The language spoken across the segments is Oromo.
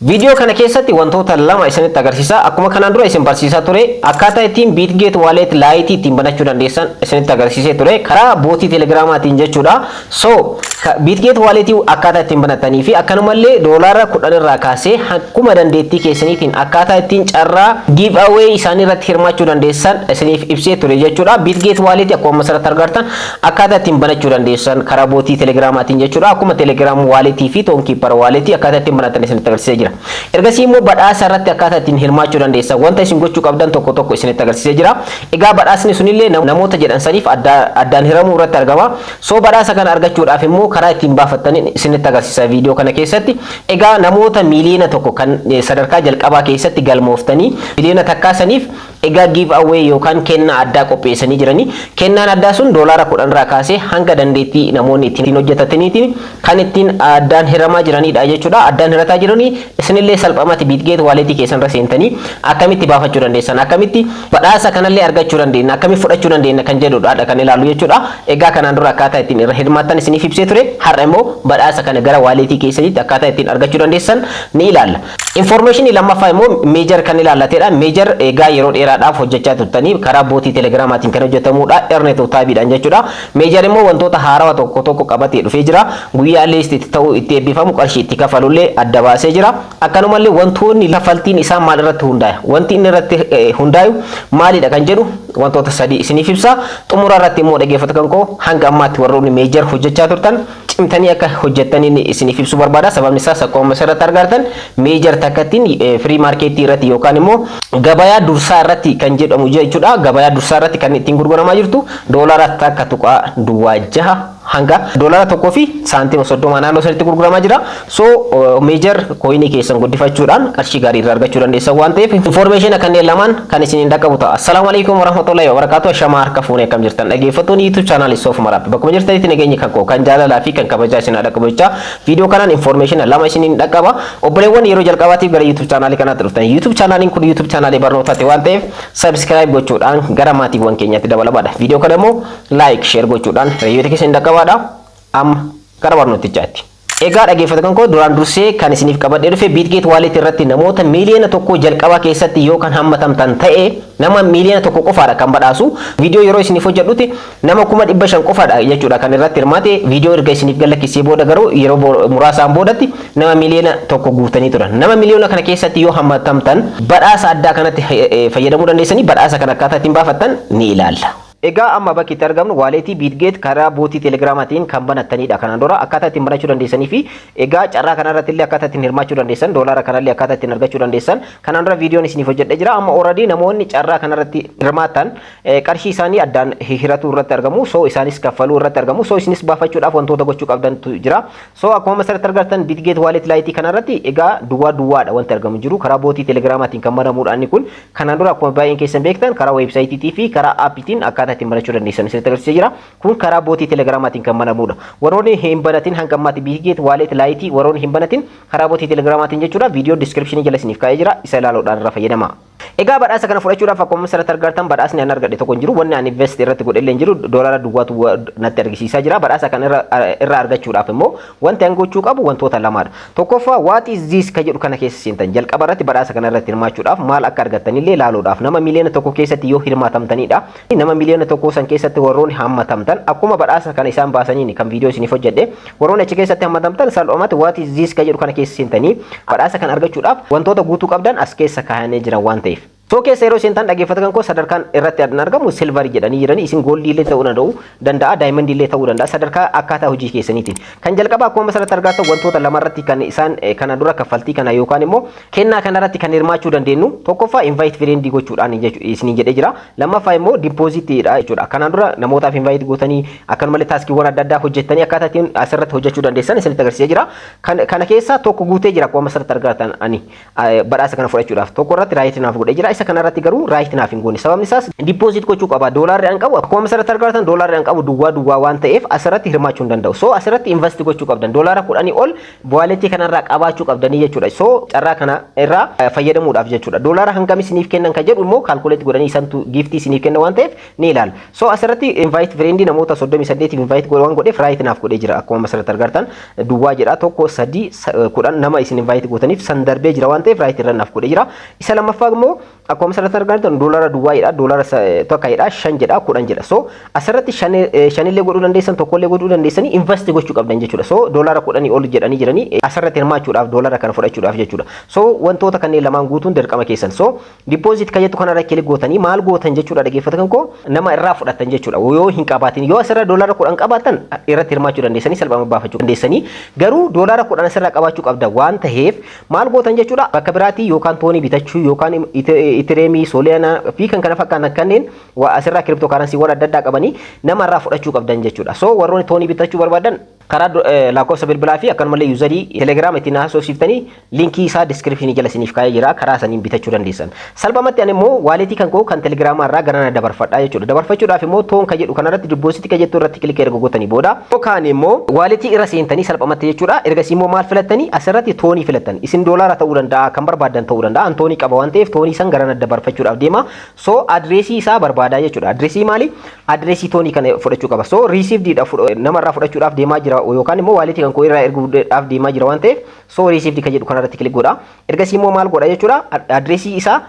Viidiyoo kana keessatti wantoota lama isinitti agarsiisa. Akkuma kanaan dura isin barsiisaa ture, akkaataa ittiin Bitget Wallet Lite ittiin banachuu dandeessan isinitti agarsiisee ture karaa bootii Telegiraamaatiin jechuudha. So Bitget Wallet akkaataa ittiin banatanii fi akkanumallee $10 irraa kaasee akkuma dandeettii keessaniitiin akkaataa ittiin carraa give away isaanii irratti hirmaachuu dandeessan isiniif ibsee ture jechuudha. Bitget Wallet akkuma asirratti argartan akkaataa ittiin banachuu dandeessan karaa bootii Telegiraamaatiin jechuudha. Akkuma Telegram Wallet fi Tonkeeper Wallet akkaataa ittiin banatan isinitti agarsiisee jira. Ergasii immoo badhaasa irratti akkaataa ittiin hirmaachuu dandeessan, wanta isin gochuu qabdan tokko tokko isinitti agarsiisee jira. Egaa badhaasni sunillee namoota jedhan saniif addaan hiramuu irratti argama. So badhaasa kana argachuudhaaf immoo karaa ittiin baafattaniin isinitti agarsiisa viidiyoo kana keessatti. Egaa namoota 1 miiliyoona kan sadarkaa jalqabaa keessatti galmooftanii 1 miiliyoona saniif egaa give away yookaan kennaa addaa qopheessanii jiranii. Kennaan addaa sun $10 irraa kaasee hanga dandeettii namoonni ittiin hojjetataniitiin kan ittiin addaan hiramaa jiranidha jechuudha. Addaan hirataa jiranii isinillee salphumatti Bitget Wallet keessan irra seentanii akkamitti baafachuu dandeessan, akkamitti badhaasa kanallee argachuu dandeenya, akkamitti fudhachuu dandeenya kan jedhudha kan ilaallu jechuudha. Egaa kanaan dura akkaataa ittiin irra hirmaattan isiniif ibsee ture. Har'a immoo badhaasa kana gara waaleetii keessanitti akkaataa ittiin argachuu dandeessan ni ilaalla. Information lammaffaa immoo Major kan ilaallatedha. Major egaa yeroo dheeraadhaaf hojjechaa turtanii karaa bootii Telegiraamaatiin kan hojjetamudha. Earn to Tapiidhaan jechuudha. Major immoo wantoota haarawaa tokko tokko qabatee dhufee jira. Guyyaa list itti ta'uu, itti eebbifamu, qarshii itti kafalullee adda baasee jira. Akkanumallee wantoonni kaffaltiin isaa maal irratti hundaa'e? Wanti inni irratti hundaa'u maalidha kan jedhu wantoota sadii isiniif ibsa. Xumura irratti immoo, dhaggeeffata kan koo, hanga ammaatti warroonni Major hojjechaa turtan cimtanii akka hojjettaniin isiniif ibsuu barbaada. Sababni isaas akkuma asirratti argartan Major takkattiin pre market irratti yookaan immoo gabayaa dursaa irratti kan jedhamu jechuudha. Gabayaa dursaa irratti kan ittiin gurguramaa jirtu $1.06 hanga $1.30 naannoo sanitti gurguramaa jira. So Major coinii keessan guddifachuudhaan qarshii gaarii irraa argachuu dandeessan waan ta'eef, information kanneen lamaan kan isiniin dhaqqabu ta'a. Assalaamu alaikum warahmatullahi wabarakatuh. Ashamaa, harka fuunee, akkam jirtan, dhaggeeffattoonni YouTube channel Soof Maraabbi? Bakkuma jirtanitti nageenyi kan koo kan jaalalaa fi kan kabajaa isin dhaqqabu jecha, viidiyoo kanaan information lama isiniin dhaqqaba. Obboleewwan yeroo jalqabaatiif gara YouTube channel kanaatti dhuftan, YouTube channeliin kun YouTube channel barnootaati waan ta'eef, subscribe gochuudhaan gara maatiiwwan keenyaatti dabalamaadha. Viidiyoo kana immoo like, share gochuudhaan hiriyoota keessan dhaqqabaadha. Amma gara barnootichaatti. Egaa dhaggeeffattoota koo, duraan dursee kan isiniif qabadhee dhufe Bitget Wallet irratti namoota 1 miiliyoona jalqabaa keessatti yoo kan hammatamtan ta'e, nama 1 miiliyoona qofaadha kan badhaasu. Viidiyoo yeroo isiniif hojjedhutti nama 500,000 qofaadha jechuudha kan irratti hirmaate. Viidiyoo erga isiniif gallakkisee booda garuu yeroo muraasaan boodatti nama 1 miiliyoona guutanii turan. Nama miliyoona kana keessatti yoo hammatamtan badhaasa addaa kanatti fayyadamuu dandeessanii, badhaasa kana akkaataa ittiin baafattan ni ilaalla. Egaa amma bakki itti argamnu waaleetii Bitget karaa bootii Telegiraamaatiin kan banattanidha. Kanaan dura akkaataa ittiin banachuu dandeessanii fi egaa carraa kanarratti illee akkaataa ittiin hirmaachuu dandeessan, doolaara kanallee akkaataa ittiin argachuu dandeessan kanaan dura viidiyoon isiniif hojjedhee jira. Amma already namoonni carraa kanarratti hirmaatan qarshii isaanii addaan hiratuu irratti argamu. So isaanis kaffaluu irratti argamu. So isinis baafachuudhaaf wantoota gochuu qabdantu jira. So akkuma asirratti argattan Bitget Wallet Lite kanarratti egaa duwwaa duwwaadha wanti argamu jiru, karaa bootii Telegiraamaatiin kan banamuudha inni kun. Kanaan dura akkuma baay'een keessan beektan karaa weebsaayitii fi karaa aappiitiin akkaataa ittiin banachuu dandeessan isinitti agarsiisee jira. Kun karaa bootii Telegiraamaatiin kan banamudha. Warroonni hin banatin hanga ammaatti Bitget Wallet Lite warroonni hin banatin karaa bootii Telegiraamaatiin jechuudha. Viidiyoo description jala isiniif kaa'ee jira. Isa ilaaluudhaan irraa fayyadama. Egaa badhaasa kana fudhachuudhaaf akkuma asirratti argartan badhaasni ani argadhe tokko hin jiru. Wanni ani invest irratti godhe illee hin jiru. Doolaara duwwaatu natti argisiisaa jira. Badhaasa kana irraa argachuudhaaf immoo wanti ani gochuu qabu wantoota lamaadha. Tokkoffaa, "What is this?" ka jedhu kana keessa seentan. Jalqaba irratti badhaasa kana irratti hirmaachuudhaaf, maal akka argattanillee ilaaluudhaaf, nama 1 miiliyoona keessatti yoo hirmaatamtanidha. Nama 1 miiliyoona san keessatti warroonni hammatamtan, akkuma badhaasa kana isaan baasaniin kan viidiyoo isiniif hojjedhe, warroonni achi keessatti hammatamtan salphumatti "What is this?" ka jedhu kana keessa seentanii badhaasa kana argachuudhaaf wantoota guutuu qabdan as keessa kaa'anii jiran waan ta'eef. So keessa yeroo seentan, dhaggeeffatan koo, sadarkaan irratti argamu silver jedhanii jiranii, isin gold illee ta'uu danda'a, diamond illee ta'uu danda'a, sadarkaa akkaataa hojii keessaniitiin. Kan jalqaba akkuma asirratti argattan wantoota lama irratti kan isaan kana dura kaffaltii kana yookaan immoo kennaa kana irratti kan hirmaachuu dandeenyu, tokkoffaa invite friend gochuudhaan isinii jedhee jira. Lammaffaa immoo depositiidha jechuudha. Kanaan dura namootaaf invite gootanii, akkanumallee taaskiiwwan adda addaa hojjettanii akkaataa ittiin asirratti hojjechuu dandeessan isinitti agarsiisee jira. Kana keessaa tokko guutee jira akkuma asirratti argattan, ani badhaasa kana fudhachuudhaaf tokko irratti right naaf godhee jira. Isa kanarratti garuu right naaf hin goone. Sababni isaas deposit gochuu qaba. Doolaarri an qabu, akkuma asirratti argatan, doolaarri an qabu duwwaa duwwaa waan ta'eef asirratti hirmaachuu hin danda'u. So asirratti invest gochuu qabdan. Doolaara 10 ol walletii kanarraa qabaachuu qabdanii jechuudha. So carraa kana irraa fayyadamuudhaaf jechuudha. Doolaara hangam isiniif kennan kan jedhu immoo calculate godhanii isantu giftii isiniif kenna waan ta'eef ni ilaala. So asirratti invite friendii namoota 38 invite waan godheef right naaf godhee jira. Akkuma asirratti argartan duwwaa jedha, tokko, sadii, 10 nama isin invite gootaniif san darbee jira waan ta'eef right irra naaf godhee jira. Isa lammaffaa immoo akkuma asirratti argartan doolaara duwwaa jedha, doolaara tokko jedha, shan jedha, 10 jedha. So asirratti shanillee godhuu dandeessan, tokkollee godhuu dandeessanii, invest gochuu qabdan jechuudha. So doolaara 10 ol jedhanii jiranii asirratti hirmaachuudhaaf, doolaara kana fudhachuudhaaf jechuudha. So wantoota kanneen lamaan guutuun dirqama keessan. So deposit kan jettu kanarra click gootanii maal gootan jechuudha, dhaggeeffatan koo, nama irraa fudhatan jechuudha. Yoo hin qabaatin, yoo asirra doolaara 10 qabaatan irratti hirmaachuu dandeessanii, salphama baafachuu dandeessanii. Garuu doolaara 10 asirraa qabaachuu qabda waan ta'eef maal gootan jechuudha? Bakka biraatii yookaan TONii bitachuu yookaan Ethereumii, Solana fi kan kana fakkaatan kanneen asirraa crypto currencywwan adda addaa qabanii nama irraa fudhachuu qabdan jechuudha. So warroonni TONii bitachuu barbaadan karaa lakkoofsa bilbilaa fi akkanumallee userii Telegram ittiin haasofsiiftanii linkii isaa descriptionii jala isiniif kaa'ee jira, karaa saniin bitachuu dandeessan. Salphumatti ani immoo walletii kan koo kan Telegramaa irraa gara na dabarfadhaa jechuudha. Dabarfachuudhaaf immoo TON ka jedhu kanarratti, depositii ka jettu irratti click erga gootanii booda yookaan immoo walletii irra seentanii salphumatti jechuudha. Ergasii immoo maal filattanii? Asirratti TONii filattan. Isin doolaara ta'uu danda'a, kan barbaadan ta'uu danda'a. An TONii qaba waan ta'eef TONii san gara na dabarfachuudhaaf deema. So adreesii isaa barbaadaa jechuudha. Adreesii maali? Adreesii TONii kana fudhachuu qaba. So receivediidha, namarraa fudhachuudhaaf deemaa jira yookaan immoo walletii kan koo irraa erguudhaaf deemaa jira waan ta'eef so received kan jedhu kanarratti click godha. Ergasii immoo maal godha jechuudha? Adreesii isaa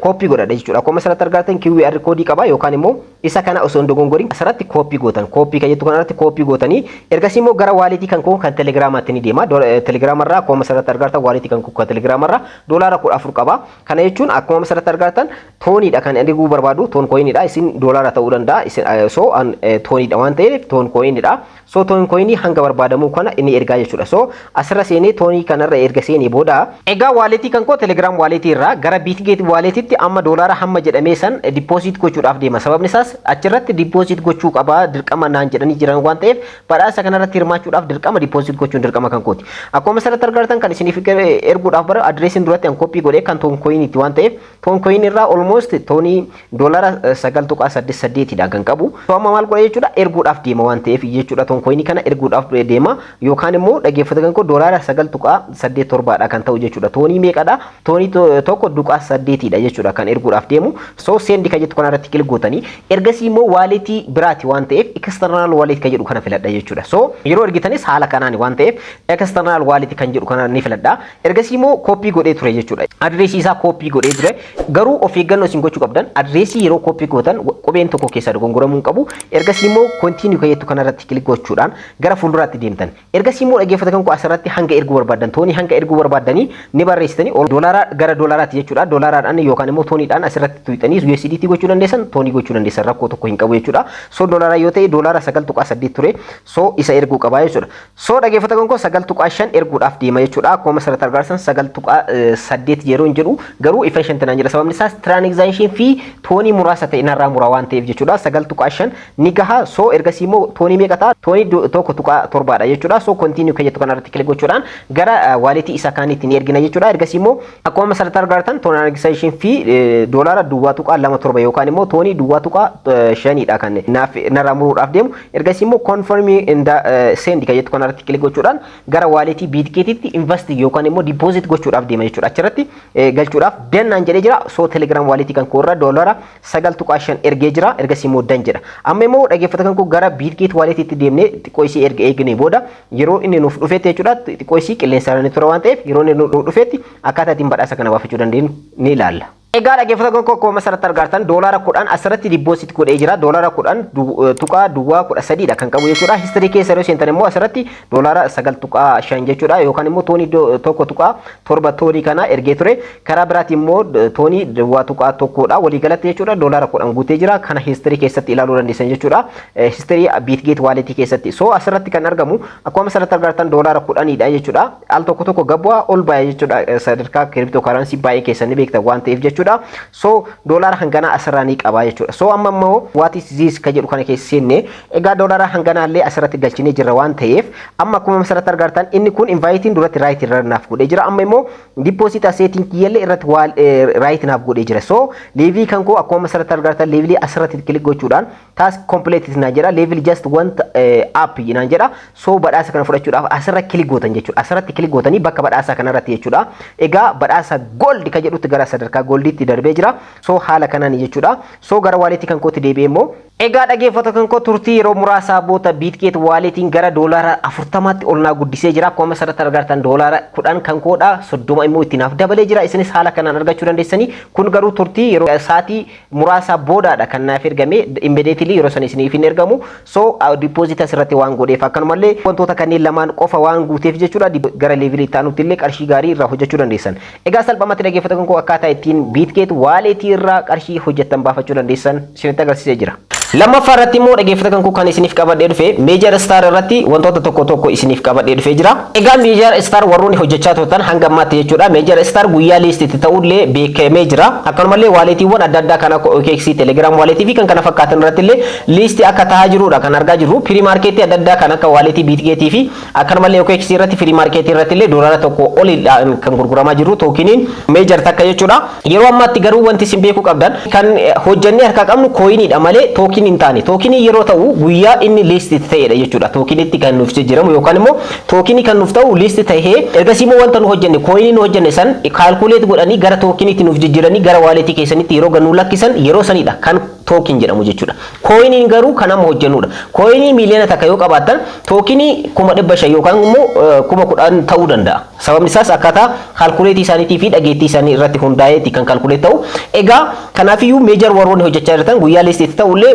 copy godhadha jechuudha. Akkuma asirratti argattan QR codeii qaba yookaan immoo isa kana osoo hin dogongoriin asirratti copy gootan. Copy kan jettu kanarratti copy gootanii ergasii immoo gara walletii kan koo kan Telegramaatti ni deema. Telegramarraa akkuma asirratti argattan walletii kan koo kan Telegramarraa doolaara 14 qaba. Kana jechuun akkuma asirratti argattan TONiidha kan erguu barbaadu, Toncoiniidha. Isin doolaara ta'uu danda'a. Isin so TONiidha waan ta'eef Toncoiniidha. So Toncoinii hanga barbaadamu kana inni ergaa jechuudha. So asirra seenee TONii kanarra erga seenee booda, egaa walletii kan koo Telegram walletii irraa gara Bitget walletitti amma doolaara hamma jedhamee san deposit gochuudhaaf deema. Sababni isaas achirratti deposit gochuu qabaa, dirqama naan jedhanii jiran waan ta'eef badhaasa kanarratti hirmaachuudhaaf dirqama deposit gochuun dirqama kan kooti. Akkuma asirratti argartan kan isiniif erguudhaaf bara adreesiin duratti an copy godhee kan Toncoiniiti waan ta'eef Toncoin irraa almost TONii doolaara 9.88dha kan qabu. So amma maal godha jechuudha? Erguudhaaf deema waan ta'eef jechuudha, Toncoinii kana erguudhaaf deema yookaan immoo dhaggeeffata kan koo doolaara 9.87dha kan ta'u jechuudha. TONii meeqadha? TONii 1.8dha jechuudha kan erguudhaaf deemu. So send kan jettu kanarratti click gootanii ergasii immoo walletii biraati waan ta'eef external wallet kan jedhu kana filadha jechuudha. So yeroo ergitanis haala kanaan waan ta'eef external wallet kan jedhu kana ni filadha. Ergasii immoo copy godhee ture jechuudha. Adreesii isaa copy godhee ture. Garuu of eeggannoo isin gochuu qabdan, adreesii yeroo copy gootan qubeen tokko keessaa dogongoramuu hin qabu. Ergasii immoo continue kan jettu kanarratti click gochuudhaan gara fuulduraatti deemtan. Ergasii immoo dhaggeeffata kan koo asirratti hanga erguu barbaadan, TONii hanga erguu barbaadanii ni barreessitanii, doolaara gara doolaaraatti jechuudha. Doolaaraadhaan yookaan immoo TONiidhaan asirratti tuqxanii USDT gochuu dandeessan, TONii gochuu dandeessan, rakkoo tokko hin qabu jechuudha. So doolaara yoo ta'e doolaara 9.8 ture. So isa erguu qabaa jechuudha. So dhaggeeffata kan koo 9.5 erguudhaaf deema jechuudha. Akkuma asirratti argarsan 9.8 yeroo hin jedhu garuu efficient naan jedha. Sababni isaas transaction fee TONii muraasa ta'e narraa muraa waan ta'eef jechuudha. 9.5 ni gaha. So ergasii immoo TONii meeqa ta'a? TONii 1.7dha jechuudha. So continue kan jettu kanarratti click gochuudhaan gara walletii isa kaaniitti ni ergina jechuudha. Ergasii immoo akkuma asirratti argartan transaction fee doolaara 0.27 yookaan immoo TONii 0.5dha kan naaf narraa muruudhaaf deemu. Ergasii immoo confirm send kan jettu kanarratti click gochuudhaan gara walletii Bitgetitti invest yookaan immoo deposit gochuudhaaf deema jechuudha. Achirratti galchuudhaaf done naan jedhee jira. So Telegram walletii kan koorra doolaara 9.5 ergee jira. Ergasii immoo done jedha. Amma immoo dhaggeeffata kan koo gara Bitget walletiitti deemnee xiqqoo isii erga eegnee booda yeroo inni nuuf dhufetti jechuudha. Xiqqoo isii qilleensa ni tura waan ta'eef yeroo inni nuuf dhufetti akkaataa ittiin badhaasa kana baafachuu dandeenyu ni ilaalla. Egaa dhaggeeffata koo, akkuma asirratti argartan doolaara 10 asirratti deposit godhee jira. Doolaara 10.013dha kan qabu jechuudha. History keessa yeroo seentan immoo asirratti doolaara 9.5 jechuudha. Yookaan immoo TONii 1.7 TONii kana ergee ture. Karaa biraatti immoo TONii 0.1dha. Waliigalatti jechuudha doolaara 10 guutee jira. Kana history keessatti ilaaluu dandeessan jechuudha. History Bitget walletii keessatti. So asirratti kan argamu akkuma asirratti argartan doolaara 10dha jechuudha. Al tokko tokko gabbu'aa ol baay'ee jechuudha. Sadarkaa crypto currency baay'ee keessan ni beektan waan ta'eef jechuudha. jechuudha. So doolaara hanganaa asirraa ni qaba jechuudha. So amma immoo "What is this?" ka jedhu kana keessa seenne. Egaa doolaara hanganaa illee asirratti galchinee jirra waan ta'eef, amma akkuma asirratti argartan inni kun inviteiin duratti right irra naaf godhee jira. Amma immoo deposit assetiin kiyyallee irratti right naaf godhee jira. So levelii kan koo akkuma asirratti argartan levelii asirratti click gochuudhaan "Task complete" naan jedha. "Level just went up" naan jedha. So badhaasa kana fudhachuudhaaf asirra click gootan jechuudha. Asirratti click gootanii bakka badhaasa kanarratti jechuudha. Egaa badhaasa gold ka jedhutti gara sadarkaa goldiitti darbee jira. So haala kanaan jechuudha. So gara walletii kan kootti deebi'ee immoo, egaa dhaggeeffata kan koo, turtii yeroo muraasaa booda Bitget Walletiin gara $40tti ol naa guddisee jira. Akkuma asirratti argartan $10 kan koodha, 30 immoo itti naaf dabalee jira. Isinis haala kanaan argachuu dandeessanii. Kun garuu turtii yeroo sa'aatii muraasaa boodaadha kan naaf ergame. Immediately yeroo san isiniif hin ergamu. So deposit asirratti waan godheef, akkanumallee wantoota kanneen lamaan qofa waan guuteef jechuudha, gara levelii itti aanutti illee qarshii gaarii irraa hojjechuu dandeessan. Egaa salphumatti dhaggeeffata kan koo, akkaataa ittiin Bitget Walletii irraa qarshii hojjettan baafachuu dandeessan isinitti agarsiisee jira. Lammaffaa irratti immoo, dhaggeeffata kan koo, kan isiniif qabadhee dhufe Major Star irratti wantoota tokko tokko isiniif qabadhee dhufee jira. Egaa Major Star warroonni hojjechaa turtan hanga ammaatti jechuudha. Major Star guyyaa listitti ta'ullee beekamee jira. Akkanumallee walletiiwwan adda addaa kan akka OKX, Telegram walletii fi kan kana fakkaatan irratti illee listii akka tahaa jirudha kan argaa jirru. Pre-marketii adda addaa kan akka walletii Bitgetii fi akkanumallee OKX irratti pre-marketii irratti illee $1 oliidhaan kan gurguramaa jiru tokeniin Major takka jechuudha. Yeroo ammaatti garuu wanti isin beekuu qabdan, kan hojjennee harkaa qabnu coiniidha malee tokenii hin taane. Tokenii yeroo ta'u guyyaa inni list ta'edha jechuudha. Tokenitti kan nuuf jijjiiramu yookaan immoo tokenii kan nuuf ta'u list tahee, ergasii immoo wanta nu hojjenne, coinii nu hojjenne san calculate godhanii gara tokeniitti nuuf jijjiiranii gara walletii keessanitti yeroo nu lakkisan, yeroo sanidha kan token jedhamu jechuudha. Coiniin garuu kan amma hojjennudha. Coinii 1 miiliyoona yoo qabaattan tokenii 500,000 yookaan immoo 10,000 ta'uu danda'a. Sababni isaas akkaataa calculateii isaaniitii fi dhageettii isaanii irratti hundaa'eeti kan calculate ta'u. Egaa kanaafiyyuu Major warroonni hojjechaa jirtan guyyaa listiitti ta'ullee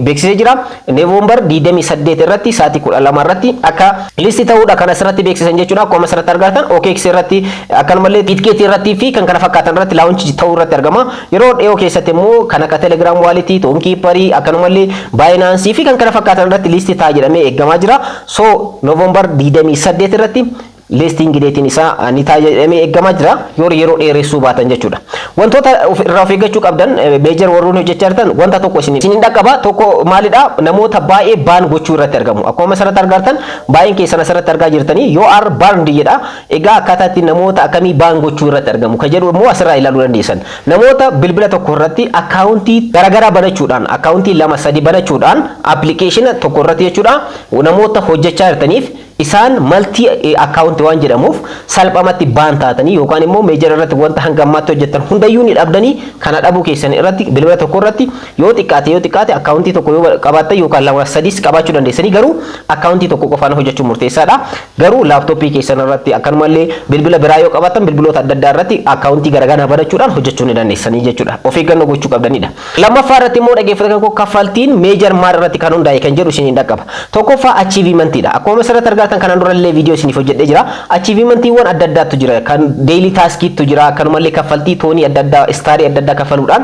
beeksisee jira. November 28 irratti sa'aatii 12 irratti akka listii ta'uudha kan asirratti beeksisan jechuudha. Akkuma asirratti argatan OKX irratti, akkanumallee Bitget irratti fi kan kana fakkaatan irratti launch ta'uu irratti argama. Yeroo dhiyoo keessatti immoo kan akka Telegram walletii, Tonkeeperii, akkanumallee Binance fi kan kana fakkaatan irratti listii ta'a jedhamee eeggamaa jira. So November 28 irratti listing dateiin isaa ni ta'a jedhamee eeggamaa jira, yoo yeroo dheeressuu baatan jechuudha. Wantoota irraa of eeggachuu qabdan, Major warroonni hojjechaa jirtan, wanta tokko isin dhaqqaba. Tokko maalidha? Namoota baay'ee ban gochuu irratti argamu. Akkuma asirratti argartan, baay'een keessan asirratti argaa jirtanii, "You are banned" jedha. Egaa akkaataa ittiin namoota akkamii ban gochuu irratti argamu kan jedhu immoo asirraa ilaaluu dandeessan. Namoota bilbila tokko irratti accountii garaagaraa banachuudhaan, accountii lama sadi banachuudhaan, applicationa tokko irratti jechuudha, namoota hojjechaa jirtaniif, isaan multi accountii waan jedhamuuf salphamatti ban taatanii yookaan immoo Major irratti wanta hanga ammaatti hojjettan hundayyuu ni dhabdanii. Kana dhabuu keessan irratti bilbila tokko irratti yoo xiqqaate accountii tokko yoo qabaattan yookaan lama sadiis qabaachuu dandeessanii, garuu accountii tokko qofaan hojjechuun murteessaadha. Garuu laptopii keessan irratti, akkanumallee bilbila biraa yoo qabaattan, bilbiloota adda addaa irratti accountii garaagaraa banachuudhaan hojjechuu ni dandeessanii jechuudha. Of eeggannoo gochuu qabdanidha. Lammaffaa irratti immoo, dhaggeeffatan koo, kaffaltiin Major maal irratti kan hundaa'e kan jedhu isiniin dhaqqaba. Tokkoffaa achievementiidha. Akkuma asirratti argatan, kanaan dura illee viidiyoo isiniif hojjedhee jira. Achievementiiwwan adda addaatu jira. Kan daily taskiitu jira. Akkanumallee kaffaltii TONii adda addaa, starii adda addaa kaffaluudhaan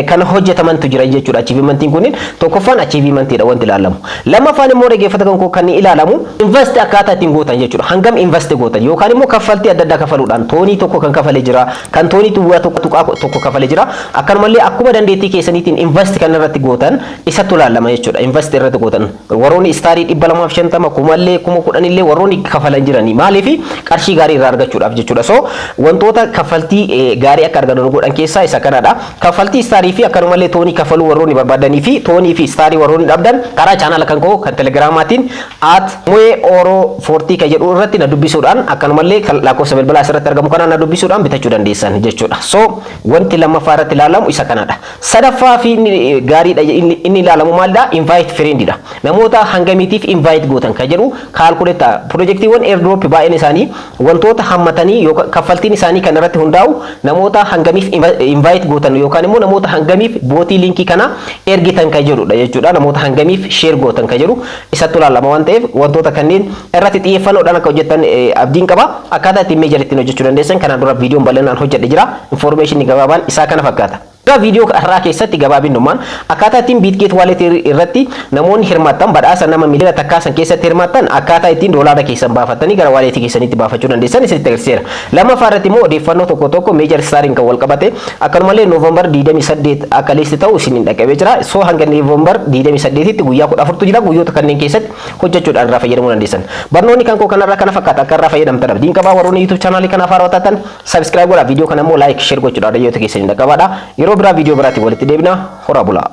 kan hojjetamantu jira jechuudha. Achievementiin kunniin tokkoffaan achievementiidha wanti ilaalamu. Lammaffaan immoo, dhaggeeffata kan koo, kan ilaalamu invest akkaataa ittiin gootan jechuudha. Hangam invest gootan yookaan immoo kaffaltii adda addaa kafaluudhaan TONii tokko kan kafalee jira. Kan TONii duwwaa 1.1 kafalee jira. Akkanumallee akkuma dandeettii keessaniitiin invest kan irratti gootan isattu ilaalama jechuudha. Invest irratti gootan warroonni starii 250, kumallee, 10,000illee warroonni kafalan jiranii, maaliif? Qarshii gaarii irraa argachuudhaaf jechuudha. So wantoota kaffaltii gaarii akka argatan godhan keessaa isa kanadha. Kaffaltii starii fi akkanumallee TONii kafaluu warroonni barbaadanii fi TONii fi starii warroonni dhabdan, karaa channela kan koo kan Telegramaatiin @mueoro40 kan jedhu irratti na dubbisuudhaan, akkanumallee lakkoofsa bilbilaa asirratti argamu kana na dubbisuudhaan bitachuu dandeessan jechuudha. So wanti lammaffaa irratti ilaalamu isa kanadha. Sadaffaa fi gaariidha inni ilaalamu maalidha? Invite friendidha. Namoota hangamiitiif invite gootan kan jedhu calculate ta'a. Pirojektiiwwan airdrop baay'een isaanii wantoota hammatanii yookaan kaffaltiin isaanii kan irratti hundaa'u namoota hangamiif invite gootan yookaan immoo namoota hangamiif botii linkii kana ergitan kan jedhudha jechuudha. Namoota hangamiif share gootan kan jedhu isattu ilaalama waan ta'eef, wantoota kanneen irratti xiyyeeffannoodhaan akka hojjettan abdiin qaba. Akkaataa ittiin Major ittiin hojjechuu dandeessan kanaan dura viidiyoon bal'inaan hojjedhe jira. Information gabaabaan isaa kana fakkaata. Egaa viidiyoo har'aa keessatti gabaabinummaan akkaataa ittiin Bitget Wallet irratti namoonni hirmaattan, badhaasa nama 1 miliyoona san keessatti hirmaattan, akkaataa ittiin doolaara keessan baafattanii gara walletii keessanitti baafachuu dandeessan isinitti agarsiiseera. Lammaffaa irratti immoo odeeffannoo tokko tokko Major Stariin kan wal qabate, akkanumallee November 28 akka list ta'u isiniin dhaqqabee jira. So hanga November 28tti guyyaa 14tu jira, guyyoota kanneen keessatti hojjechuudhaan irraa fayyadamuu dandeessan. Barnoonni kan koo kanarraa kana fakkaata. Akka irraa fayyadamtan abdiin qabaa. Warroonni YouTube channelii kanaaf haarawaa taatan subscribe godhaa, viidiyoo kana immoo like, share gochuudhaan hiriyoota keessaniin dhaqqabaadha. Yeroo biraa viidiyoo biraatti walitti deebina, horaa bulaa.